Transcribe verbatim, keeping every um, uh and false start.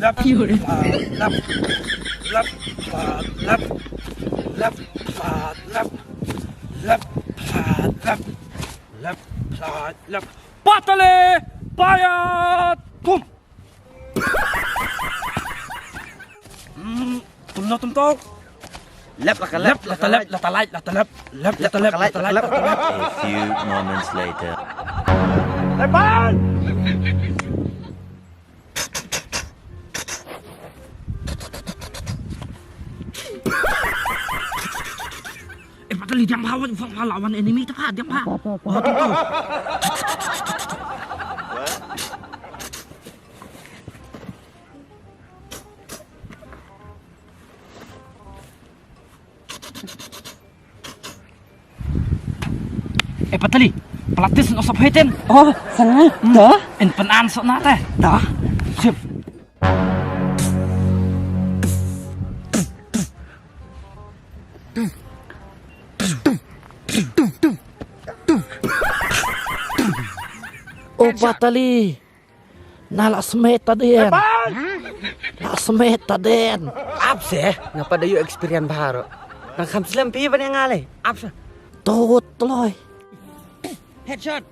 Lap, lap, lap, lap, lap, lap, lap, lap, lap, lap, lap, lap, lap. Patali, payat, tum. Hmm, tum no tum to. Lap la ka lap, lap la ta lap, lap ta lap, lap la ta lap, lap la ta lap, lap la ta lap. A few moments later. Lepas! Eh, Patali, diam bha, wan, wan, wan, lawan enemy ta bha, diam bha. Oh, tu, tu. Eh, Patali, palatis no sop heten. Oh, sana. Hmm. Dah. En penan sok na teh. Dah. Sip. Oh, Patali. Na la smet ta den. La smet ta den. Ap se, nga pat da yu experience bha ro. Nang kham slem phi ban ïa nga lei. Ap se. Tot tloi. Headshot.